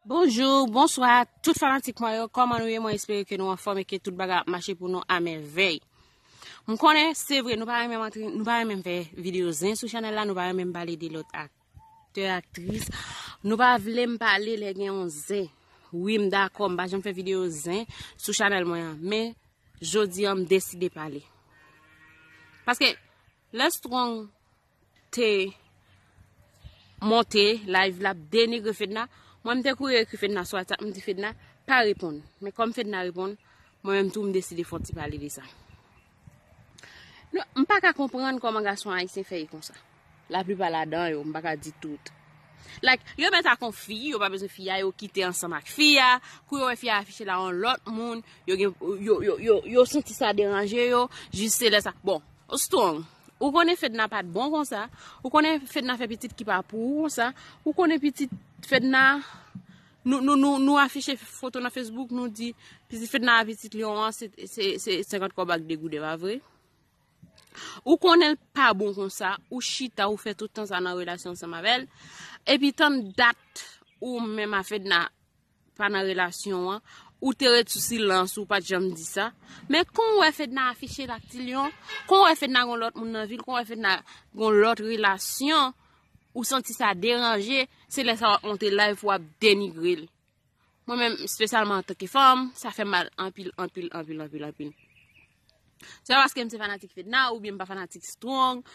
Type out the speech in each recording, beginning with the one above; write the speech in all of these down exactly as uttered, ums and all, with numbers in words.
Bonjou, bonswa, tout fanatik mwen yo, kòman nou ye? Mwen espere ke nou anfòm e ke tout bagay ap mache pou nou a mèvèy. M konnen, se vre, nou pa renmen antre, nou pa renmen fè videyo zen sou chanèl la, nou pa renmen pale de lòt aktè, aktris. Nou pa vle m pale lè gen yon zen. Wi, m dakò, m pa janm fè videyo zen sou chanèl mwen an, men jodi an m deside pale. Paske lè Strong te monte live l ap denigre Fedna, mwen m te kouri ekri Fedna sou WhatsApp, m di Fedna pa reponn. Men kòm Fedna reponn, mwen menm tou m deside fè yon ti pale de sa. Non, m pa ka konprann kòman gason ayisyen fè ye konsa. Laplipa ladan yo, m pa ka di tout. Like, yo mèt ak yon fi, yo pa bezwen fi a, yo kite ansanm ak fi a. Kou yo wè fi a afiche la yon lòt moun, yo gen, yo, yo, yo, yo santi sa deranje yo, jis se lè sa. Bon, Strong, ou konnen Fedna pa t bon konsa, ou konnen Fedna fè pitit ki pa pou ou konsa, ou konnen pitit Fedna, nou, nou, nou, nou afiche foto nan Facebook, nou di, pitit Fedna a pitit Lyon an, se, se, se senkant kòb ak de gouden, pa vre? Ou konnen l pa bon konsa, ou chita, ou fè tout tan sa nan relasyon ansanm avè l, epi tann dat ou menm a Fedna pa nan relasyon an, ou te ret sou silans, ou pa t janm di sa. Men kon w wè Fedna afiche l ak Ti Lyon, kon w wè Fedna gon lòt moun nan vi l, kon w wè Fedna gon lòt relasyon, ou santi sa deranje, se lè sa w ap monte live pou w ap denigre l. Mwen menm, espesyalman antanke fanm, sa fè m mal anpil, anpil, anpil, anpil, anpil. Se pa paske m se fanatik Fedna oubyen m pa fanatik Strong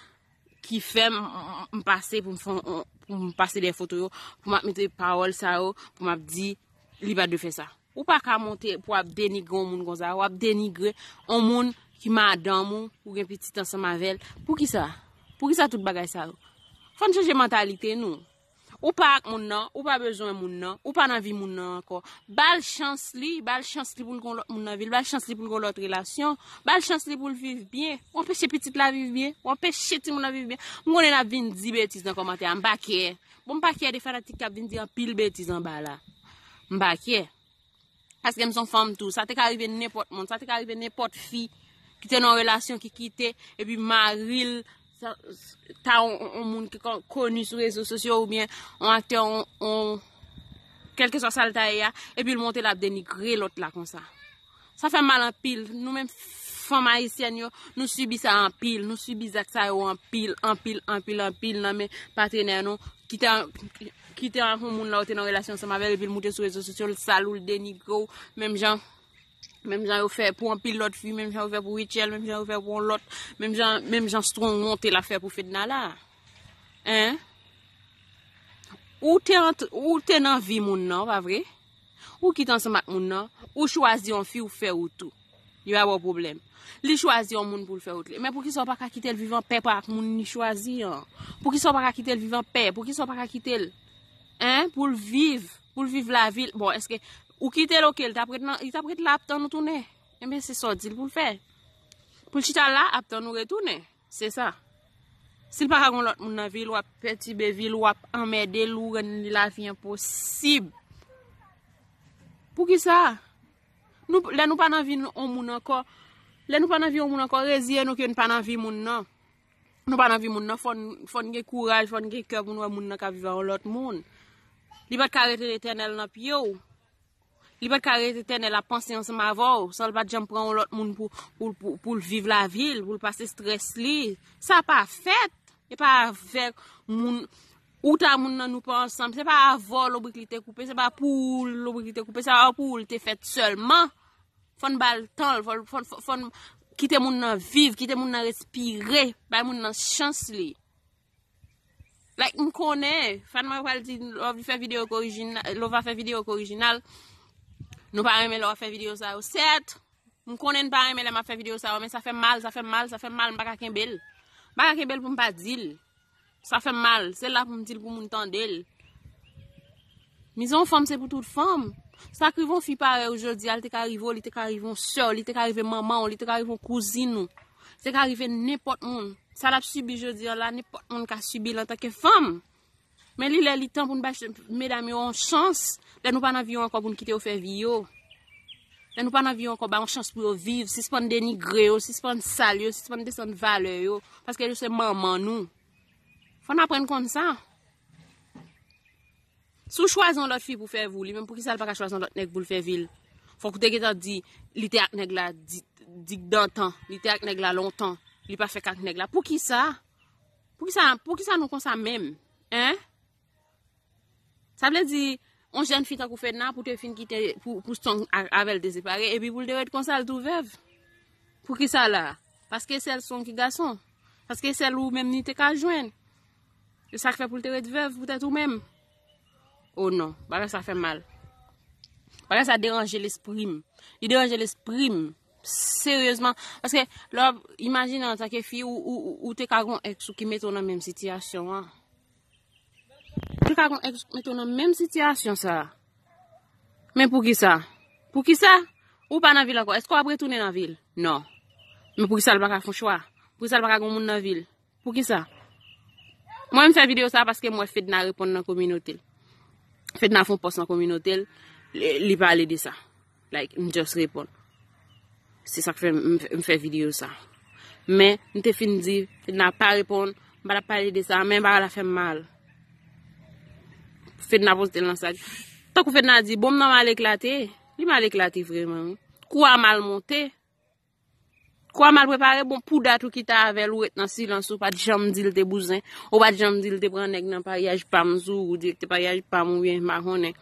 ki fè m, m, m pase pou m fè yon, pou m pase dèyè foto yo, pou m ap mete pawòl sa yo, pou m ap di li pa dwe fè sa. Ou pa ka monte pou w ap denigre yon moun konsa, w ap denigre yon moun ki madanm ou, ou gen pitit ansanm avè l. Poukisa? Poukisa tout bagay sa yo? Fò n chanje mantalite nou. Ou pa ak moun nan, ou pa bezwen moun nan, ou pa nan vi moun nan ankò. Ba l chans li, ba l chans li pou l gon lòt moun nan vi l, ba l chans li pou l gon lòt relasyon, ba l chans li pou l viv byen. Ou anpeche pitit la viv byen, ou anpeche timoun nan viv byen. M konnen n ap vin di betiz nan kòmantè a, m pa kè. Bon, m pa kè de fanatik k ap vin di anpil betiz anba la. M pa kè. Paske m se yon fanm tou. Sa te ka rive nenpòt moun. Sa te ka rive nenpòt fi ki te nan yon relasyon ki kite, epi mari l, sa, ta yon, yon, yon moun ki kon-, koni sou rezo sosyo oubyen yon aktè, yon, yon, kèlkeswa sa l ta ye a, epi l monte l ap denigre lòt la konsa. Sa fè m mal anpil. Nou menm fanm ayisyèn yo, nou sibi sa anpil. Nou sibi zak sa yo anpil, anpil, anpil, anpil nan men patnè nou. Kite, kite ak yon moun la ou te nan relasyon ansanm avè l, epi l moute sou rezo sosyo, l sal ou, l denigre w, menm jan, menm jan yo fè pou anpil lòt fi, menm jan yo fè pou Rutshelle, menm jan yo fè pou yon lòt, menm jan, menm jan Strong monte l ap fè pou Fedna la. Hein? Ou te ant-, ou te nan vi moun nan, pa vre? Ou kite ansanm ak moun nan, ou chwazi yon fi, ou fè wout ou. Li pa ba w pwoblèm. Li chwazi yon moun pou l fè wout li. Men poukisa w pa ka kite l viv anpè pa ak moun li chwazi an? Poukisa w pa ka kite l viv anpè? Poukisa w pa ka kite l, hein, pou l viv, pou l viv lavi l? Bon, èske ou kite l, oke, l t ap ret nan, li t ap ret la ap tann ou tounen? Enben, se sa w di l pou l fè. Pou l chita la ap tann ou retounen. Se sa. Si l pa ka gon lòt moun nan vi l, w ap pètibe vi l, w ap anmède l, ou rann li lavi enposib. Poukisa? Nou, lè nou pa nan vi yon moun ankò, lè nou pa nan vi yon moun ankò, reziye nou ke n pa nan vi moun nan. Nou pa nan vi moun nan, fò n, fò n gen kouraj, fò n gen kè pou n wè moun nan ka viv ak yon lòt moun. Li pa t ka rete etènèl nan pye w. Li pa t ka rete etènèl ap panse ansanm avè w, san l pa t janm pran yon lòt moun pou, pou, pou, pou l viv lavi l, pou l pase estrès li. Sa pa fèt. E pa avèk moun, ou ta moun nan nou pa ansanm. Se pa avè w lobrik li te koupe, se pa pou ou lobrik li te koupe, se pa pou ou l te fèt sèlman. Fò n ba l tan l, fò, fò, fò, fò n kite moun nan viv, kite moun nan respire, bay moun nan chans li. Like, m konnen, fan mwen pral di, lè w fè videyo k orijinal, lè w va fè videyo k orijinal, nou pa renmen lè w ap fè videyo sa yo. Sèt, m konnen n pa renmen lè m ap fè videyo sa yo, men sa fè m mal, sa fè m mal, sa fè m mal, m pa ka kenbe l. M pa ka kenbe l pou m pa di l. Sa fè m mal, se la pou m di l pou moun tande l. Mizè yon fanm se pou tout fanm. Sa k rive yon fi parèy ou jodi a, l te ka rive w, li te ka rive yon sè w, li te ka rive manman w, li te ka rive yon kouzin ou. Li te ka rive nenpòt moun. Sa l ap sibi jodi a la, nenpòt moun ka sibi l antanke fanm. Men li lè li tan pou n bay ch-, medam yo yon chans. Lè nou pa nan vi yo ankò pou n kite yo fè vi yo. Lè nou pa nan vi yo ankò, ba yon chans pou yo viv. Sispann denigre yo, sispann sal yo, sispann desann valè yo. Paske yo se manman nou. Fò n aprann konn sa. Si w chwazi yon lòt fi pou fè vi w, li menm poukisa l pa ka chwazi yon lòt nèg pou l fè vi l? Fòk ou te gentan di, li te ak nèg la di, di dantan, li te ak nèg la lontan, li pa fèk ak nèg la. Poukisa? Poukisa, poukisa nou konsa menm? Hein? Sa vle di, yon jèn fi tankou Fedna pou te fin kite, pou, pou Strong a- avè l te separe, epi pou l te ret konsa, l tou vèv. Poukisa la? Paske sèl Strong ki gason. Paske sèl ou menm li te ka jwenn. E sa k fè pou l te ret vèv poutèt ou menm. Oh non, bagay sa fè m mal. Bagay sa deranje lespri m. Li deranje lespri m. Seryezman. Paske, lè w ap imajine antanke fi, ou, ou, ou, ou te ka gon ex ou ki mete w nan menm sitiyasyon an. Ou te ka gon ex ou ki mete w nan menm sitiyasyon sa. Men poukisa? Poukisa? Ou pa nan vil ankò. Èske w ap retounen nan vil? Non. Men poukisa l pa ka fè yon chwa? Poukisa l pa ka gon moun nan vil? Poukisa? Mwen, m fè videyo sa paske m wè Fedna reponn nan kominote l. Fedna fè yon pòs nan kominote l, li, li pale de sa. Like, m just reponn. Se sa k fè m, m fè videyo sa. Men, m te fin di, Fedna pa reponn, m pa t ap pale de sa, men bagay la fè m mal. Fedna poste l nan sa. Tankou Fedna di, bon, m nan mal eklate. Li mal eklate vreman, wi. Kou a mal monte. Kou a mal prepare, bon, pou dat ou kite avè l, ou ret nan silans, ou pa t janm di l te bouzen, ou pa t janm di l te pran nèg nan paryaj pa m sou, ou direktè paryaj pa m oubyen m pa konnen.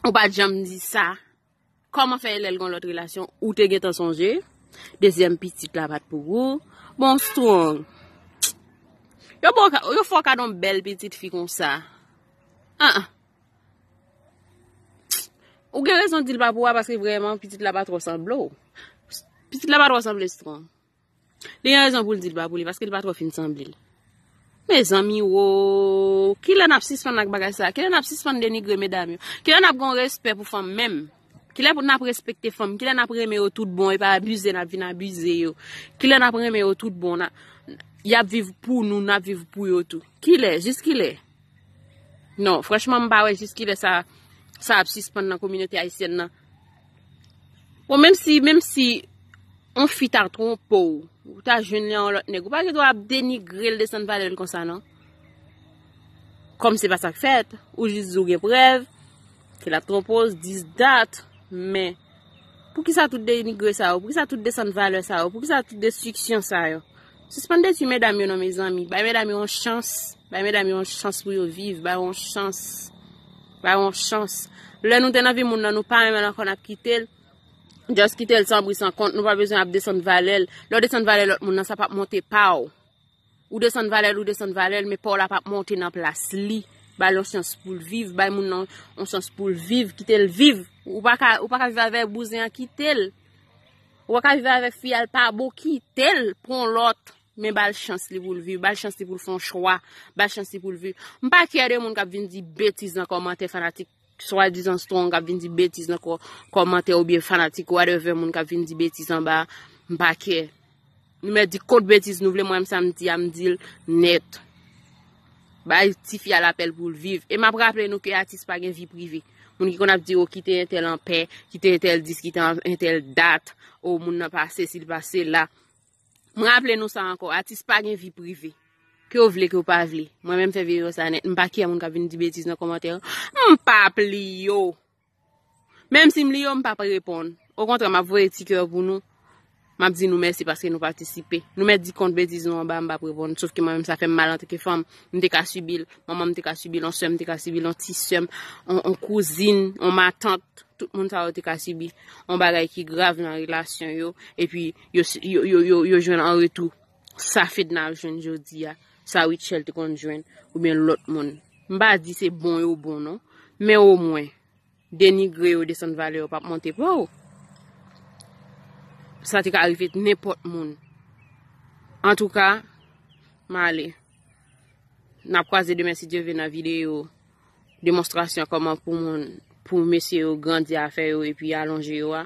Ou pa t janm di sa. Kòman fè lè l gon lòt relasyon, ou te gentan sonje? Dezyèm pitit la pa t pou ou. Bon, Strong. Yo bon, yo fè w kado yon bèl pitit fi konsa. Ah, ah. Ou gen rezon di l pa pou ou a, paske vrèman, pitit la pa twò sanble w. Pitit la pa twò sanble Strong. Li gen rezon pou l di l pa pou li, paske l pa twò fin sanble l. Mezanmi, wo, kilè n ap sispann ak bagay sa? Kilè n ap sispann denigre medam yo? Kilè n ap gen respè pou fanm menm? Kilè pou n ap respekte fanm? Kilè n ap renmen yo tout bon e pa abize n ap vin abize yo? Kilè n ap renmen yo tout bon? N a- y ap viv pou nou, n ap viv pou yo tou. Kilè? Jis kilè? Non, franchman, m pa wè jis kilè sa, sa ap sispann nan kominote ayisyèn nan. Bon, menm si, menm si yon fi ta twonpe w, ou ta jwenn li a yon lòt nèg, ou pa gen dwa ap denigre l, desann valè l konsa, non. Kòm se pa sa k fèt, ou jis di w gen prèv ke l ap twonpe w, dis dat, men poukisa tout denigre sa yo? Poukisa tout desann valè sa yo? Poukisa tout destriksyon sa yo? Sispann detwi medam yo non, mezanmi. Bay medam yo yon chans. Bay medam yo yon chans pou yo viv. Bay yo yon chans. Bay yo yon chans. Lè nou te nan vi moun nan, nou pa renmen l ankò, n ap kite l. Just kite l san bri san kont. Nou pa bezwen ap desann valè l. Lè w desann valè lòt moun nan, sa p ap monte pa w. Ou desann valè l, ou desann valè l, men pa w la p ap monte nan plas li. Bay l yon chans pou l viv. Bay moun nan yon chans pou l viv. Kite l viv. Ou pa ka, ou pa ka viv avè bouzen an, kite l. Ou pa ka viv avèk fi a, l pa bon, kite l, pran lòt. Men ba l chans li pou l viv, ba l chans li pou l fè yon chwa, ba l chans li pou l viv. M pa kyè de moun k ap vin di betiz nan kòmantè, fanatik swadizan Strong k ap vin di betiz nan kò- kòmantè oubyen fanatik whatever moun k ap vin di betiz anba. M pa kyè. Nou mèt di kont betiz nou vle, mwen menm sa m di a, m di l nèt. Bay tifi a lapèl pou l viv. E m ap raple nou ke atis pa gen vi prive. Moun ki konn ap di, o, kite entèl anpè, kite entèl dis, kite entèl dat, o, moun nan pa sesi, li pa sela. M raple nou sa ankò, atis pa gen vi prive. Ke w vle, ke w pa vle. Mwen menm fè videyo sa nèt, m pa kyè moun k ap vin di betiz nan kòmantè yo. M p ap li yo. Menm si m li yo, m p ap reponn. Okontrè, m ap voye ti kè pou nou. M ap di nou mèsi paske nou patisipe. Nou mèt di kont betiz nou anba, m p ap reponn. Sof ke mwen menm sa fè m mal antanke fanm. M te ka sibi l. Manman m te ka sibi l, yon sè m te ka sibi l, yon ti sè m, yon, yon kouzin, yon matant. Tout moun sa yo te ka sibi yon bagay ki grav nan relasyon yo. Epi yo, yo, yo, yo, yo jwenn an retou sa Fedna ap jwenn jodi a, sa Rutshelle te konn jwenn, oubyen lòt moun. M pa di se bon yo bon non, men omwen, denigre yo, desann valè yo p ap monte pa w. Sa te ka rive nenpòt moun. Antouka, m ale. N ap kwaze demen si Dye vle nan videyo demonstrasyon kòman pou moun, pou mesye yo grandi afè yo epi alonje yo a.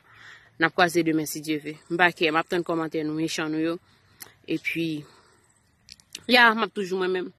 N ap kwaze demen si Dye vle. M pa kè, m ap tann kòmantè nou, mechan nou yo. Epi, ya, m ap toujou mwen menm.